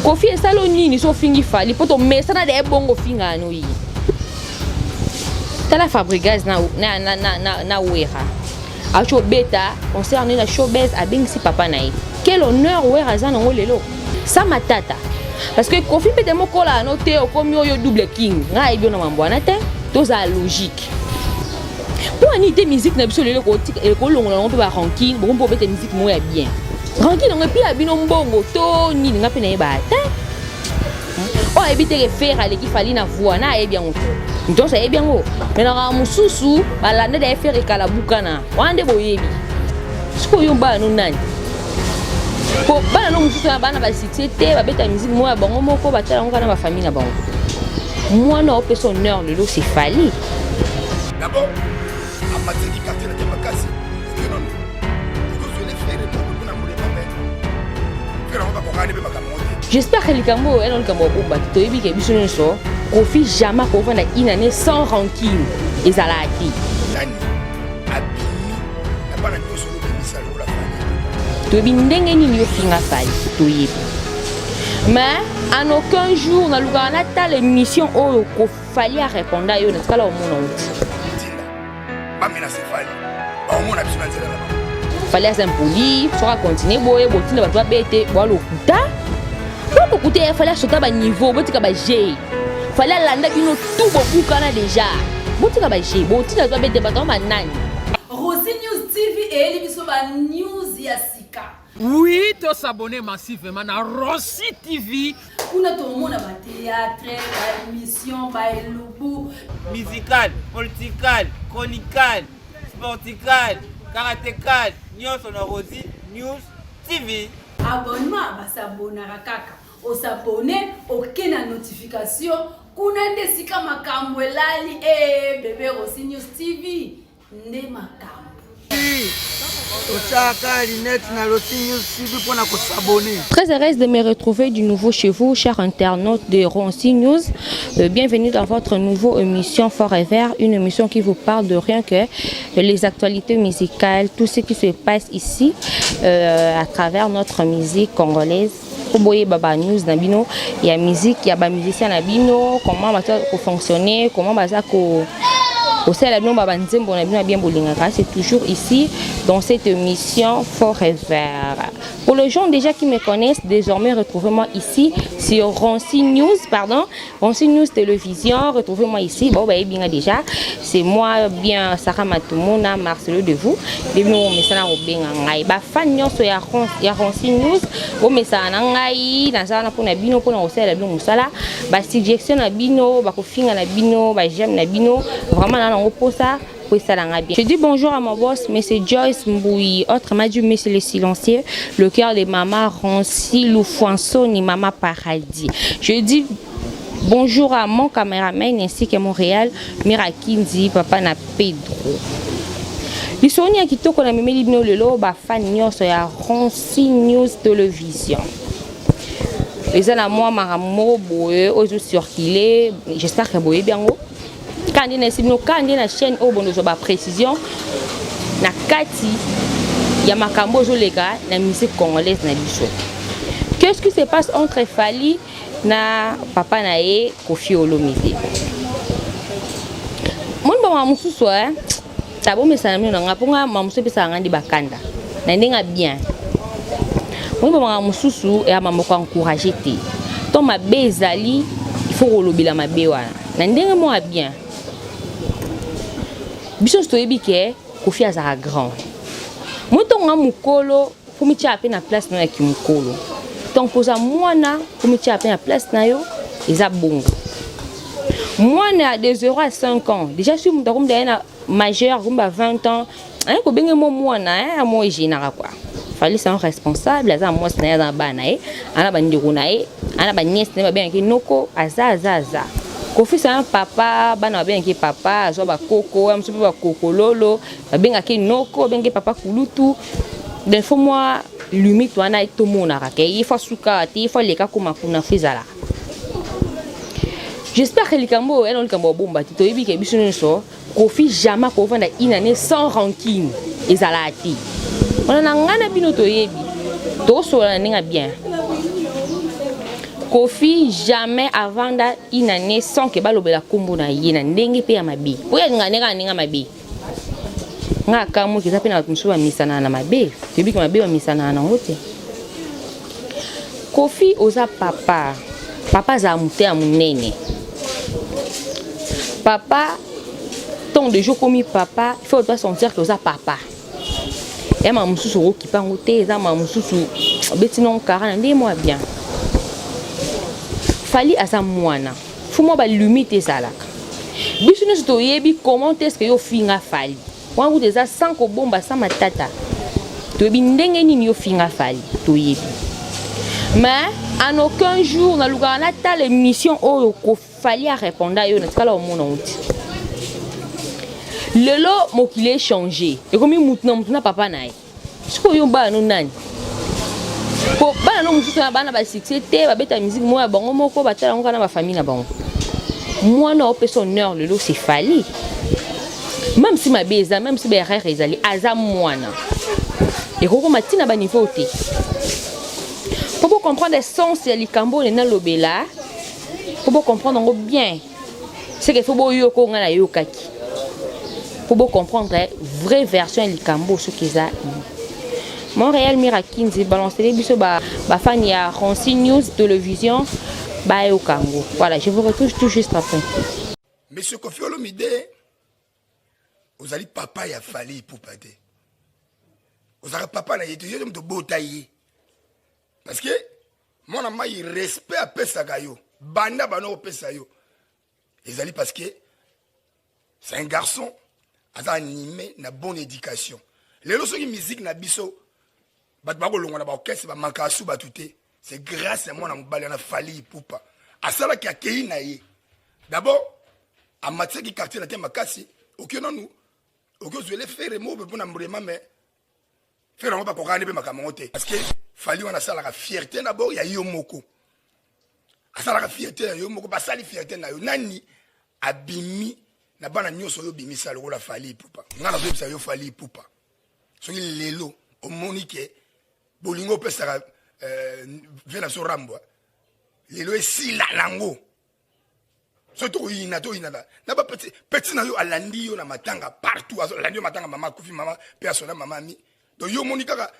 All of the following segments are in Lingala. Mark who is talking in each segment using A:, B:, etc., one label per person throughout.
A: Koffi esali yo nini so ofingi Fally mpo tomesana de bongo ofingaka no ye. Tala Fabregas na, na, na, na, na, na Wera auti obeta concert ne na showbuzz abengisi papa na ye. Quel honneur Wera aza nango lelo sa matata parce que Koffi mpe te mokola no te okomi oyo double king ngai ayebi yo na mambo wana te tozala logique mpo ani te musique na biso lelo ekolongola yango mpe ba rancune boko mpo obeta musique moko ya bien rancune yango epi ya bino mbongo to nini nga mpe nayeba te oyo ayebi te ke Ferre aleki Fally na voix na ayebi yango te moto nyonso ayebi yango me na mosusu balanda da ye Ferre ekala bukana wana nde boyebi sikoyo bana no nani po bana no mosusu na bana basuccès te babeta musique moko ya bango moko batala yango kaka na bafamille na bango. Mwana opesa honneur lelo, c'est Fally.
B: D'abord amataki quartier na makasi nono okozwele Ferre mpona molema me Ferre yango bakokani mpe makambo ngo te.
A: J'espère que likambo oyo ena likambo ya bomba te. Toyebi ke biso nyonso Koffi jamais kovanda une année sans rancune ezalaka te.
B: Nani abimi na bana nyonso oyo obimisa lokola Fally?
A: Toyebi ndenge nini yofinga Fally, toyebi, mais en aucun jour nalukaka natala émission oyo Fally areponda yo. Natikala omona oti.
B: Tinda bamenase Fally, baomona biso na nzela na bango.
A: Fally aza impoli soki akontinue boye botinda bato babete bwa lokuta po lokuta ya Fally asota baniveau. Botika baje Fally alanda bino tu bobukana déjà. Botika baje botinda bato babete bato yango banani.
C: Rosy News TV eyeli biso ba news ya sika.
D: Oui, tos'abonner massivement na Rossi TV.
C: Kuna tomona bathéâtre, baémission, baelubu.
E: Musical, political, chronical, sportical, karatécal, nyonso na Rosy News TV.
C: Abonnement, basabonaka kaka osabone oke na notification kuna nde esika makambo elali. E bebe, Rosy News TV nde makambo.
F: Totiaka lunette na Rosy News TV mpona kos'abonner.
A: Très heureuse de me retrouver du nouveau chez vous, chers internautes de Roncy News. Bienvenue dans votre nouvelle émission Forever, une émission qui vous parle de rien que les actualités musicales, tout ce qui se passe ici à travers notre musique congolaise. Boyeba ba news na bino ya musique, ya ba musicien na bino, comment baza ko fonctionner, comment baza ko kosala bino ba banzembo na bino ya bien bolingaka. C'est toujours ici dans cette émission Forever. Pour les gens déjà qui me connaissent, désormais retrouvez-moi ici sur Roncy News, pardon, Roncy News Télévision. Retrouvez-moi ici. Bon, bah, bien déjà. C'est moi, bien Sarah Matumona, Marcelo de vous. Bino mesana kobenga ngai. Ba fan nyonso ya Roncy News, bo mesana na ngai, naza na pona bino pona kosala bino musala, ba suggestion na bino, ba kofinga na bino, ba j'aime na bino, vraiment na nango posa esalanga bien. Je dis bonjour à mon boss, monsieur Joyce Mbouy, autrement dit monsieur le silencieux, le cœur de maman Roncy Loufoansoni, maman Paradis. Je dis bonjour à mon caméraman ainsi que mon réal Mirakindi, papa na Pedro. Lisoni ya kitoko na memeli bino lelo, bafan nyonso ya Roncy News Télévision. Eza na mwa makambo moko boye oyo ezocircule, j'espère que boyebi yango. Kaka nde na esi bino, kaka nde na chaîne oyo bondozwa baprécision na kati ya makambo ezoleka na musique congolaise na biso. Qu'est-ce qui se passe entre Fally na papa na ye Koffi Olomide? Moni bamama mosusu tabomesana bino na nga mpo nga mama mosusu epesaka nga nde bakanda na ndenge ya bien. Moni bamama mosusu ya mamoko encourage te to mabe ezali, il faut kolobela mabe wana na ndenge moko ya bien. Biso nyonso toyebi ke Koffi azalaka grand. Moi ntongo nga mokolo fo mityaka mpe na place na yo ya kimokolo, donc koza mwana fo mityaka mpe na place na yo. Eza bongo mwana ya de 0 à 5 ans déjà, soki moto akomi daye na majeur, akomi ba 20 ans, aye kobenge mo mwana mo egénaka quoi. Fally, c'est un responsable, aza na mwasi na ye, aza na bana na ye, aza na bandeko na ye, aza na baniese na ye babengaki noko. Aza Koffi, c'est un papa, bana babengaki papa, azwa bakoko ya mosusu mpe bakokololo babengaki noko, babengaki papa kulutu. Donc faut mwa limite wana tomonaka ke ye faut asuka te, ye faut aleka koma kuna fo ezalaka. J'espère que likambo oyo ena likambo ya bomba te. Toyebi ke biso nyonso Koffi jamais kovanda une année sans rancune ezalaka te. Wana na ngai na bino toyebi, tokosola na ndenge ya bien. Koffi jamais avanda une année sans que balobela kombo na ye na ndenge pe ya mabe. Po ye alingaka nde kaka ndenge ya mabe. Nga akamwaki eza pe na bato mosusu bamisanaka na mabe. Toyebi ke mabe bamisanaka na yango te. Koffi oza papa. Papa azala motema monene. Papa ntango deja okomi papa il faut doit sentir que oza papa. Ya mama mosusu okokipa yango te, eza mama mosusu obeti nango kara na ndenge mwa bien. Fally aza mwana, faut mwa ba limite ezalaka. Biso nyonso toyebi comment est-ce que yo ofinga Fally. Wana kutu eza sans kobomba, sans matata. Toyebi ndenge nini yo finga Fally, toyebi. Mais en aucun jour nalukaka natala émission oyo ko Fally a répondre yo natikala omona ngo te. Lelo mokili e changer, ekomi mutu na mutu na papa na ye. Sikoyo yo bana no nani? Po bana no mosusu na bana ba succès te, babeta musique moko ya bango moko, batala yango kaka na ba famille na bango. Mwana opesa honneur lelo c'est Fally. Même si mabe eza, même si ba erreur ezali, aza mwana. Ekokoma ntina ba niveau te. Po bo comprendre sens ya likambo oyo nalobela, po bo comprendre yango bien. C'est que faut boyoka oyo ngai nayokaki. Po bo comprendre vraie version ya likambo soki eza Montréal Mira Kinzi balancele biso ba, ba fan ya Ronsi News Télévision bayoka yango. Voilà, je vous retrouve tout juste après.
B: Monsieur Koffi Olomide, ozali papa ya Fally Ipupa te. Ozalaka papa na ye te, yo moto obota ye. Parce que mwana mai respect apesaka yo, banda bana opesa yo. Ezali parce que c'est un garçon aza animé na bonne éducation. Lelo soki musique na biso bato bakolongwa na baorchestre bamakasu bato te, c'est grâce ya mwana mobali wana Fally Ipupa asalaki akei na ye. D'abord amatisaki quartier na te makasi, oki nanu oki ozwele fere moko mpo na vraiment, mais fere yango bakokani mpe makambo yango te, parce que Fally wana asalaka fierté d'abord ya yo moko, asalaka fierté ya yo moko, basali fierté na yo. Nani abimi na bana nyonso oyo obimisa lokola Fally Ipupa? Ngai nazoyebisa yo, Fally Ipupa, soki lelo omoni ke bolingo opesaka vie na biso Rambwa lelo esila nango, soki tokoyina toyinana na bapeti peti na yo alandi yo na matanga partout, alandi yo matanga, mama akufi, mama mpe asona mama ami. Donc yo omoni kaka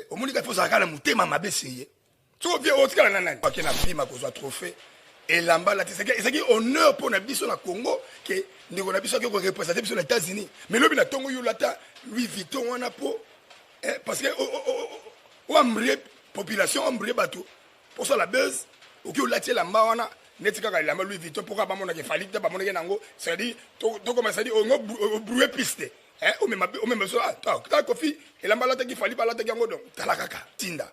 B: omoni kaka ozalaka kaka na motema mabe seye. Soki ovie otikala na nani ake na fima kozwa trophée, elamba alati ezalaki honneur mpo na biso na Congo ke ndeko na biso ake korepresente biso na États-Unis. Mais lobi na ntongo yo olata Louis Vuitton wana mpo parce que oambrie population, oambrie bato mposala buzz, oki olati elamba wana neti kaka elamba Louis Vuitton mpo kaka bamonaka efali te, bamonaki nango, c'est-à-dire tokoma, c'est-à-dire ongo obrouye piste, omema biso ta Koffi elamba alataki, Fally balataki yango. Donc tala kaka tinda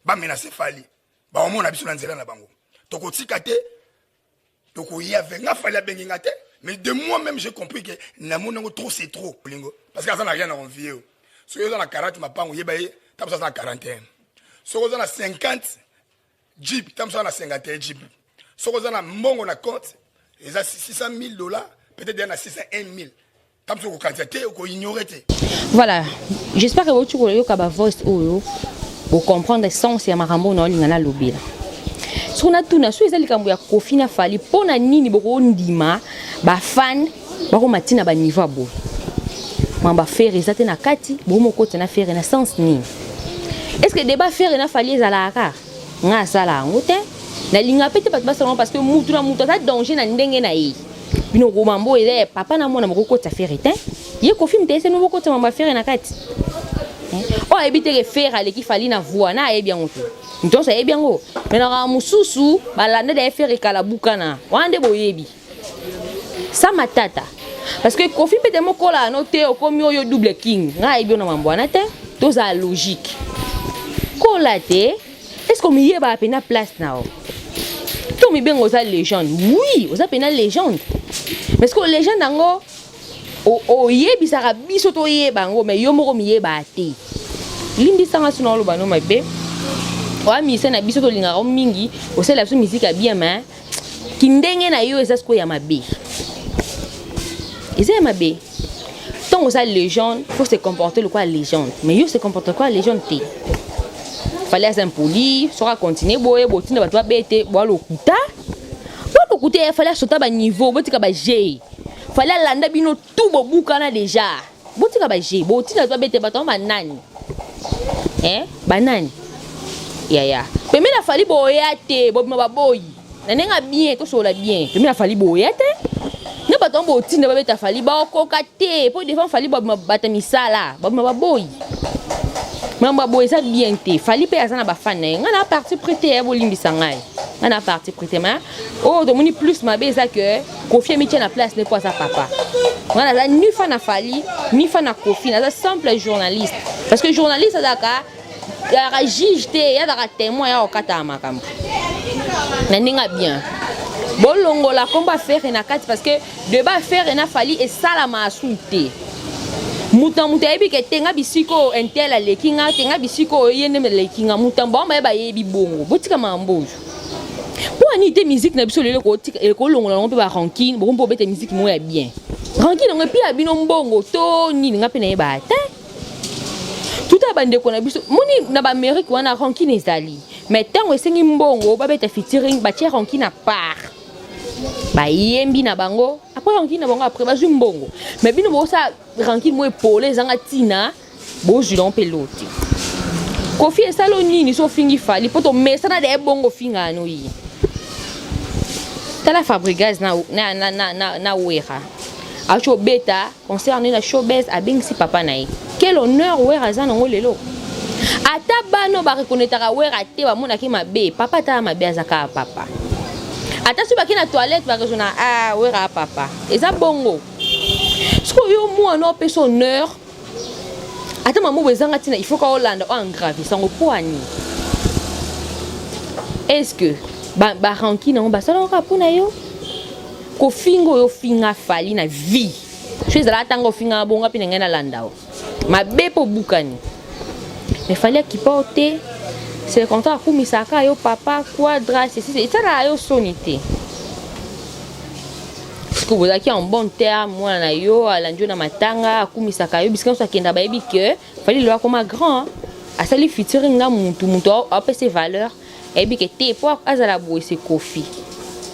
B: bamenase Fally, baomona biso na nzela na bango, tokotika te, tokoya ve nga. Fally abengi nga te, mais de moi même j'ai compris que namoni yango trop c'est trop bolingo, parce que aza na rien à envier yo. Soki oza na 40 mapango, yeba ye ta mosu aza na 41. Soki oza na 50 jeep, ta mosu aza na 51 jeep. Soki oza na mbongo na compte eza 600 000 $, peut-être ya na 601 000, ta mosu okokanisa te, okoignore te.
A: Voilà, j'espère que bauti koyoka ba voice oyo, bocomprendre sens ya makambo oyo naolinga nalobela. Soki natuna, soki eza likambo ya Koffi na Fally, mpo na nini bokondima bafan bakoma ntina baniveau ya boye? Makambo ya Ferre eza te na kati, bomokota na Ferre na sens nini? Est ce que débat Ferre na Fally ezalaka kaka? Nga asala yango te, nalinga mpe te bato basala yango, parce que mutu na mutu aza danger na ndenge na ye. Bino komambo eza ya papa na mwana, mokokota Ferre te. Ye Koffi mutu ayese no bokota mambo ya Ferre na kati. Oyo ayebi te ke Ferre aleki Fally na voix na, ayebi yango te, moto nyonso ayebi yango. Me na kaka mosusu balanda da ye Ferre kala bukana wana nde boyebi sa matata, parce que Koffi mpe te mokola no te okomi oyo double king. Ngai ayebi yo na mambo wana te, tozala logique, kola te. Est ce que omiyebaka mpena place na yo to omibenga oza légende? Oui, oza mpena légende, mais ce que légende yango oyebisaka biso toyeba yango, mais yo moko miyebaka te. Limbisanga sino oloba no mabe. Oya musicien na biso, tolingaka yo mingi, osalela biso musique ya bien, mais kindenge na yo eza sikoyo ya mabe, eza ya mabe. Ntango oza légende, faut se comporter lokola légende, mais yo se comporte lokola légende te. Fally aza impoli, soki a continuer boye botinda bato babete boa lokuta. Boa lokuta ya Fally asota ba niveau, botika ba jeu. Fally alanda bino tout bobukana dejà. Botika ba jeu, botinda bato babete bato yango ba nani? Eh, ba nani? Yaya. Pembeni ya Fally boya te, bobima baboyi. Na ndenge ya bien, tosolola bien. Pembeni ya Fally boya te. Na bato yango botinda babeta Fally bakoka te po devant Fally babima bata misala, babima baboyi. Mambo ya boye eza bien te. Fally pe aza na ba fan na ye. Nga na parti pris te, bolimbisa ngai. Nga na parti pris te mais oyo tomoni plus mabe eza que Koffi amitia na place ne po aza papa. Nga naza ni fan na Fally, ni fan na Koffi, naza simple journaliste. Parce que journaliste azalaka azalaka juge te, ye azalaka témoin ya kokataka makambo. Na ndenge ya bien. Bolongola kombo ya Ferre na kati parce que débat Ferre na Fally esalama asu te. Moto na moto ayebi ke te nga bisika oyo intel aleki nga te nga bisika oyo ye nde aleki nga moto bango baye bayebi bongo botika makambo oyo mpo ani te musique na biso lelo ekolongola yango mpe ba rancune boko mpe obeta musique moko ya bien rancune yango epi ya bino mbongo to nini nga mpe nayeba te tuta bandeko na biso moni na baamérique wana rancune ezali mais ntango esengi mbongo babeta featuring batie rancune à part bayembi na bango après rancune na bango après bazwi mbongo mais bino bosala rancune moko epole ezanga ntina bozwi nango mpe lo te Koffi esala nini so ofingi Fally mpo tomesana de ebongo ofingaka no ye tala Fabregas na, na, na, na, na, na Wera auti obeta concert na showbuzz abengisi papa na ye quel honneur Wera aza nango lelo ata bano bareconnaîtraka Wera te bamonaki mabe papa ata mabe aza kaka papa ata soki bake na toilette baresona ah Wera papa eza bongo sikoyo yo mwana opesa honneur ata mamobo ezanga ntina il faut ka olanda oyo engrave sango mpo ani est ce que barancune yango basalaka kaka mpo na yo kofinga oyo ofinga Fally na vie so ezalaka ntango ofingaka bongo mpe na ngai nalanda o mabe mpo obukani mais Fally akipa o te c'est le contraire akumisaka yo papa quadra ceci esalaka yo soni te sikoyo bozalaki en bon terme mwana na yo alandi yo na matanga akumisaka yo bisika nyonso akenda bayebi ke Fally lelo akoma grand asali featuring nga mutu mutu apesa valeur ayebi ke te po azala boye se Koffi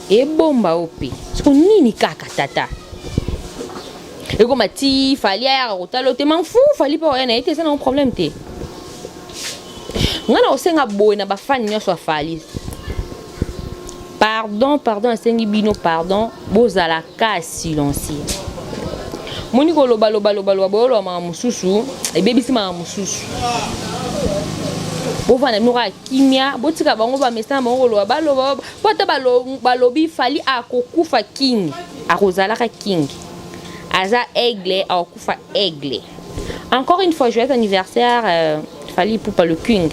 A: ebomba o mpe siko nini kaka tata ekoma ti Fally ayaka kotala o te manfu Fally mpe oya na ye te eza nango problème te ngai na kosenga boye na bafani nyonso ya Fally pardon pardon asengi bino pardon bozala ka silencieux moni koloba loba loba loba boyoloba makambo mosusu ebebisi makambo mosusu bovanda bino kaka kimia botika bango bamesana bango koloba baloba po ata balobi Fally akokufa king akozalaka king aza aigle akokufa aigle encore une fois joyeux anniversaire Fally Ipupa le king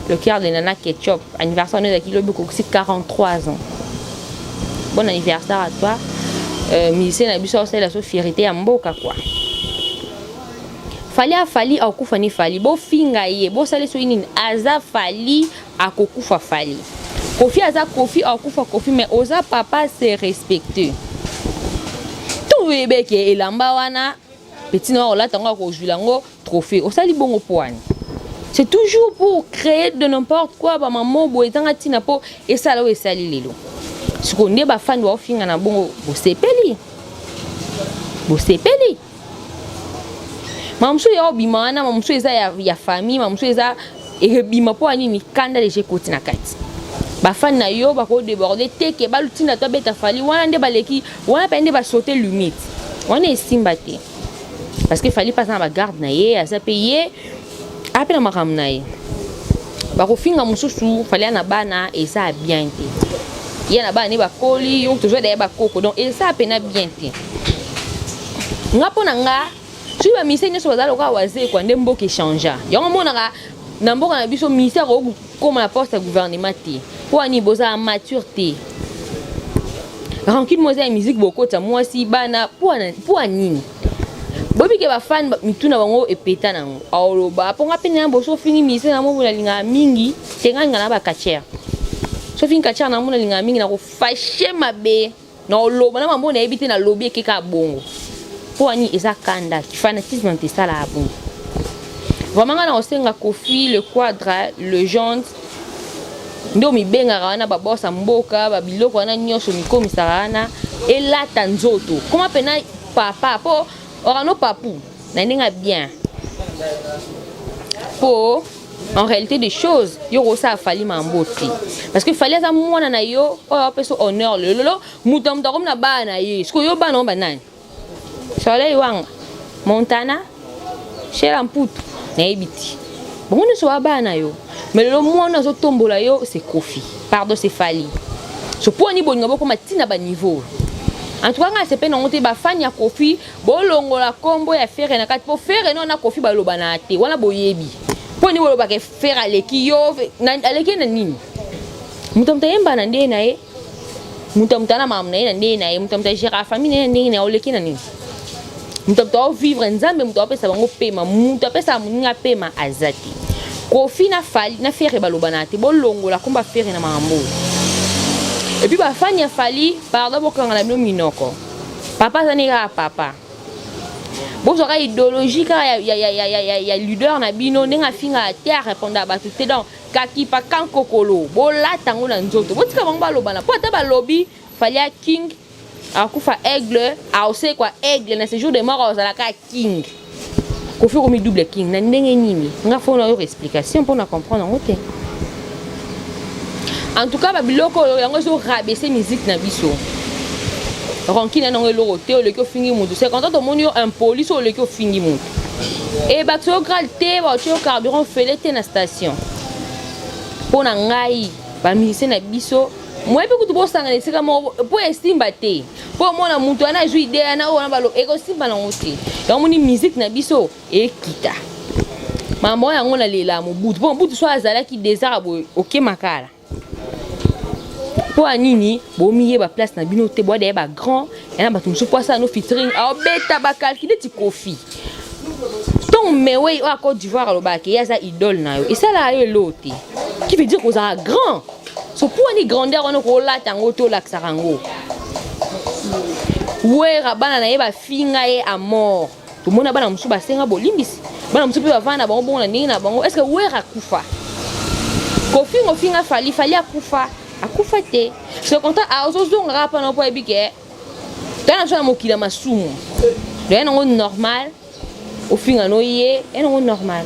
A: le cœur de Nana Ketchup anniversaire no ezalaki lobi okokisi 43 ans bon anniversaire à toi musicien na biso aosalela so fierté ya mboka quoi Fally afali akokufa ni Fally bofinga ye bosala soki nini aza Fally akokufa Fally Koffi aza Koffi akokufa Koffi mais oza papa c'est respecté to oyebeke elamba wana petit na olata yango akozwila yango trophée osali bongo po wani c'est toujours pour créer de n'importe quoi bamamo boye ezanga ntina mpo esala oyo esali lelo sikoyo nde bafandi baofinga na bongo bosepeli bosepeli mama mosusu ya obima wana mama mosusu eza ya famille mama mosusu eza ebima mpo ya nini kanda deja ekoti na kati bafani na yo bakodéborde te ke balutinda to abeta Fally wana nde baleki wana mpe nde basaute limite wana esimba te parce que Fally mpe aza na bagarde na ye aza mpe ye ape na makambo na ye bakofinga mosusu Fally na bana eza bien te ye na bana ne bakoli yo tozwa daya bakoko donc eza pena bien te nga mpo na nga soki bamusicien nyonso baza lokola Wazekwa nde mboka echangea yango omonaka na mboka na biso musicien akokoma na poste ya gouvernement te mpo ani bozala mature te rancune mo eza ya musique bokota mwasi bana mpo anini bobike bafani mituna bango epeta nango aoloba mpo nga mpe na boso ofingi musicien na mo nalingaka mingi te nga linga na bacatcheur so ofingi catcheur na mo nalingaka mingi nakofâcher mabe na oloba na mambo nayebi te nalobi ekeka bongo mpo ani eza kanda fanatisme nte esalaka bongo. Vraiment nga na kosenga Koffi le Quadra legende nde omibengaka wana ba boss ya mboka ba biloko wana nyonso omikomisaka wana elata nzoto koma pena papa po orano papu na ndenge ya bien po en réalité des choses yo okosala Fally mambo te parce que Fally aza mwana na yo oyo apesa honneur lelo moto ya moto akomi na bana na ye sikoyo yo bana ngo banani Soleil Wanga, Montana, Shela Mputu, nayebi te. Bango nyonso ba bana yo. Mais lelo mwana azotombola yo c'est Koffi. Pardon, c'est Fally. So mpo ni bolingo bokoma ntina ba niveau. En tout cas nga sepe nango te ba fan ya Koffi bolongola kombo ya Ferre na kati po Ferre no na Koffi baloba na te wana boyebi. Mpo ni bolobaka Ferre aleki yo aleki na nini? Moto moto ayemba na ndenge na ye. Moto ya moto ana makambo na ye na ndenge na ye, moto ya moto agéraka famille na ye na ndenge na ye, oleki na nini? Moto ya moto aovivre nzambe, moto apesa bango pema, moto apesaka moninga pema aza te. Koffi na Fally na Ferre balobana te, bolongola komba Ferre na makambo oyo. Et puis bafani ya Fally, pardon, bokanga na bino minoko. Papa aza ne kaka papa. Bozwaka idéologie kaka ya, ya, ya, ya, ya, ya, ya leader na bino, ndenge afingaka te, arépondaka bato te. Donc kakipa kankokolo bolata yango na nzoto, botika bango balobana, mpo ata balobi Fally ya king akufa aigle aosekwa aigle na séjour de mort azalaka king. Koffi okomi double king na ndenge nini? Nga faut na yo explication mpona comprendre yango te. En tout cas babiloko oyo yango ezo rabaisser musique na biso. Rancune nango eloko te, oleki ofingi mutu, c'est quand tomoni yo impoli, so oleki ofingi mutu e bato yo grale te, batie yo carburant fele te na station. Mpo na ngai bamusicien na biso moyebi kutu bosangana esika moko mpo esimba te, mpo omona mutu wana azwi idée wana oyo wana balo ekosimba nango te. Yango moni musique na biso ekita makambo oyo yango nalela Mobutu, mpo Mobutu so azalaki désert boye oke makala. Mpo ya nini bomiyeba place na bino te? Boya ba grand ya na bato mosusu mpo asala no featuring, aobeta bacalcule ti Koffi ntongo mewei oyo ya Côte d'Ivoire alobaka ye aza idole na yo, esalaka yo eloo te, qui veut dire kozala grand. So mpo wani grandeur wana kolata yango te, olakisaka yango. Wera bana na ye bafinga ye à mort, tomona bana mosusu basenga bolimbisi, bana mosusu mpe bavanda na bango bongo na ndenge na bango. Est ce que Wera akufa? Kofinga ofinga Fally, Fally akufa? Akufa te. C'est content azozonga kaka mpana mpo ayebi ke tala na biso na mokili ya masumu doya nango normal, ofinga no ye ya nango normal.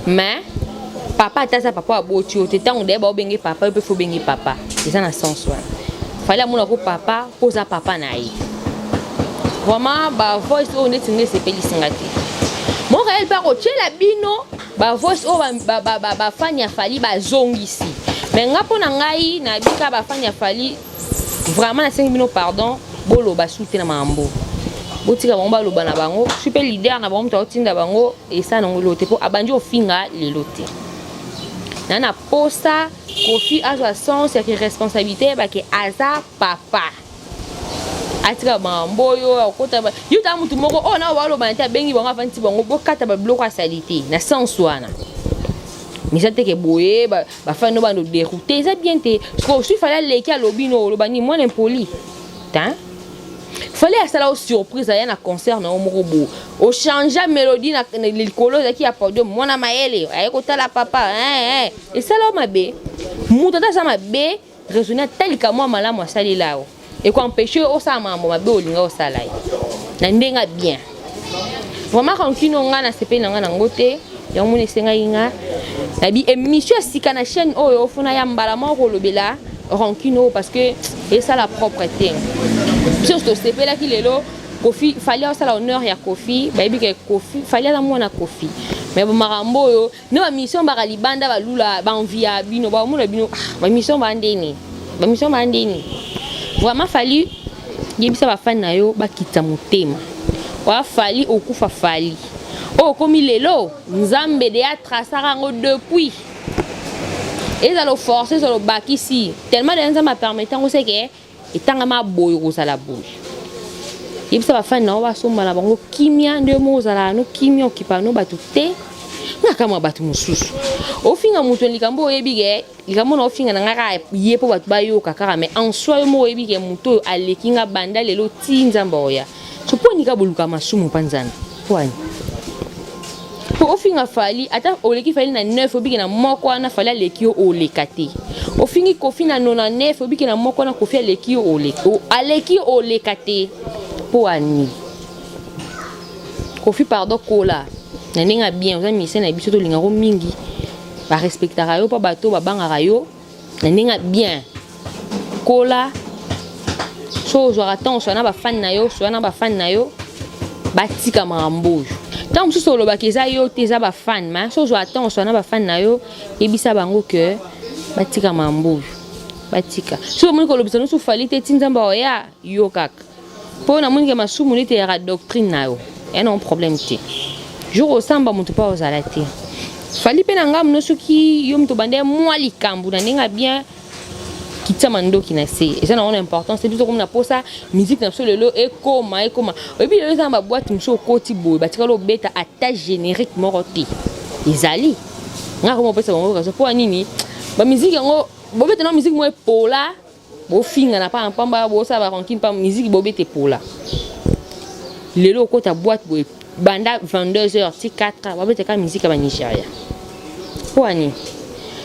A: Mais papa ata aza papa aboti yo te, ntango daye baobenge papa, yo mpe faut obenge papa, eza na sens wana. Fally amonako papa mpo oza papa na ye. Vraiment bavoice oyo neti nga esepelisinga te. Montréal mpe akotiela bino bavoice oyo bafani ya Fally bazongisi. Mais nga mpo na ngai nabika bafani ya Fally, vraiment nasengi bino pardon, boloba su te na makambo, botika bango baloba na bango. Su mpe leader na bango moto aotinda bango esala nango eloko te, mpo abandi ofinga lelo te. Na posa Koffi azwa sens ya responsabilité, yebake aza papa, atika makambo oyo akota yo tala mutu moko oyo na baloba na te, abengi bango, avandisi bango, bokata babiloko asali te na sens wana. Eza teke boye bafani no bando dérouté, eza bien te. Sikoyo Fally aleki alobi no oloba nini? Mwana impoli te. Fally asala o surprise, aya na concert na yo moko bo ochange mélodie na likolo ezalaki ya podium. Mwana mayele aye kotala papa, esala o mabe. Moto ata aza mabe raisonne, atalika mwa malamu asalela yo, ekoempêche osala makambo mabe olinga osala ye na ndenge bien. Vraiment rancune nga nasepeli na nga nango te. Yango moni esengaki nga nabi émission ya sika na chaîne oyo ofuna ya mbala moko kolobela rancune oyo, parce que esala propre te. Biso tosepelaki lelo Koffi, Fally asala honneur ya Koffi, bayebi ke Koffi, Fally aza mwana Koffi. Mais makambo oyo nde bamission baka libanda balula baenvie ya bino, baomona bino bamission bandeni, bamission bandeni. Vraiment Fally, yebisa bafani na yo bakita motema. Oya Fally okufa, Fally oyo okomi lelo, nzambe de atrasaka yango depuis. Ezala oforce, ezala obakisi tellement de nzambe apermettre yango, seke etangama boye kozala boye. Yebisa bafani na yo basomba na bango kimia, nde yo moko ozalaka no kimia, okipa no bato te. Nga kamwa bato mosusu ofinga moto likambo oyebi ke likambo na ofinga na nga kaka ye mpo bato bayoka kaka, mais en soi yo moko oyebi ke moto oyo aleki nga banda lelo ti nzambe oya. So mpo nika boluka masumu mpa nzambe, mpo ani? Po ofinga Fally ata oleki Fally na 9 obike na moko wana Fally aleki yo oleka te. Ofingi Koffi na 99 obike na moko wana Koffi aleki yo oleka aleki yo oleka te. Po ani? Koffi pardon kola na ndenge ya bien oza musicien na biso tolinga ko mingi ba respectaka yo pa bato babangaka yo na ndenge ya bien kola so ozwaka ntango oswa na bafani na yo oswa na bafani na yo batika makambo oyo ntango mosusu olobaka eza yo te eza bafani ma so ozwaka ntango oswa na bafani na yo yebisa bango ke batika makambo oyo batika soki omoni kolobisa nyonso fali te ti nzambe oya yo kaka mpo namoni ke masumu nete eyaka doctrine na yo ya nango problème te jour osamba moto mpo ozala te fali mpe na ngambo no soki yo moto obanda mwa likambo na ndenge ya bien kitisa mandoki na se eza nango na importance te biso tokomi na posa musique na biso lelo ekoma ekoma oyebi lelo eza na baboite mosusu okoti boye batikali obeta ata générique moko te ezali nga koma opesa bango raison mpo ya nini bamiziki yango bobeta na musique moko epola Bofingana pamba pamba, bosala ba rancune pamba, musique bobeta epola. Lelo okota boîte boye banda 22h ti 4h babeta kaka musique ya ba Nigeria. Mpo nini?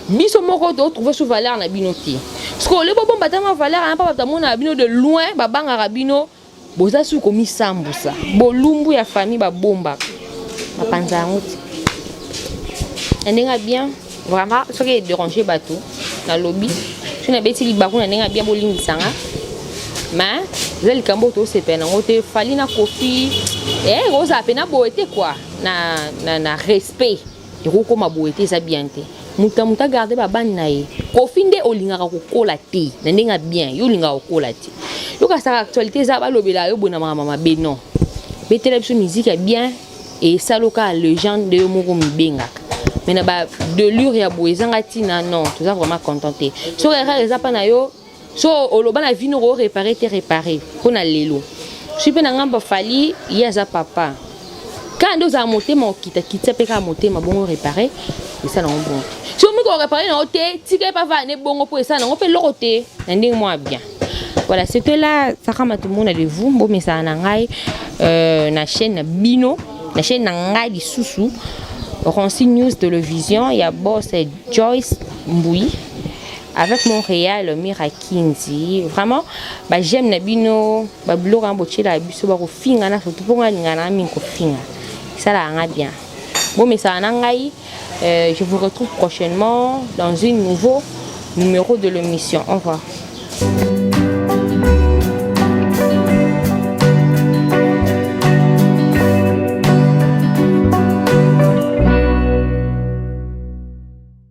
A: Biso moko to trouver sous valeur na bino te. Parce que ole bobomba ata mwa valeur wana mpo bato bamonaka bino de loin, babangaka bino. Boza su komisambusa. Bolumbu ya famille babombaka. Bapanza yango te. Na ndenge ya bien, vraiment soki e déranger bato nalobi soki nabeti libaku na ndenge ya bien bolimbisa nga. Mais eza likambo oyo tosepela nango te. Fally na Koffi eh kozala pena boye te quoi. Na, na, na respect. Ekokoma boye te eza bien te. Moto na moto agarde ba bande na ye. Koffi nde olingaka kokola te na ndenge ya bien yo olingaka kokola te. Yo kasaka actualité eza balobela yo boye na makambo mabe non. Betela biso musique ya bien et esala kaka legende nde yo moko mibengaka. Mais na ba delure ya boye ezanga tina non toza vraiment content te. Soki erreur eza pa na yo So oloba na vie noko réparer te réparer pona lelo. Soki pe na ngambo Fally ye aza papa. Kaka nde ozala motema okita kitisa pe kaka motema bongo réparer esala yango bongo. Soki omoni ko réparer na yo te tika ye pe avanda ne bongo po esala nango pe eloko te na ndenge moko ya bien. Voilà, c'était là Sarah Matumona de vous bomesana na ngai euh, na chaîne na bino na chaîne na ngai lisusu Ronsi News Télévision ya boss Joyce Mbuyi avec Montréal Mira Kinzi vraiment ba j'aime na bino ba biloko yango botiela biso bakofinga na surtout mpo ngai alingaka na mingi kofinga esalaka nga bien bomesana na ngai euh, je vous retrouve prochainement dans un nouveau numéro de l'émission au revoir.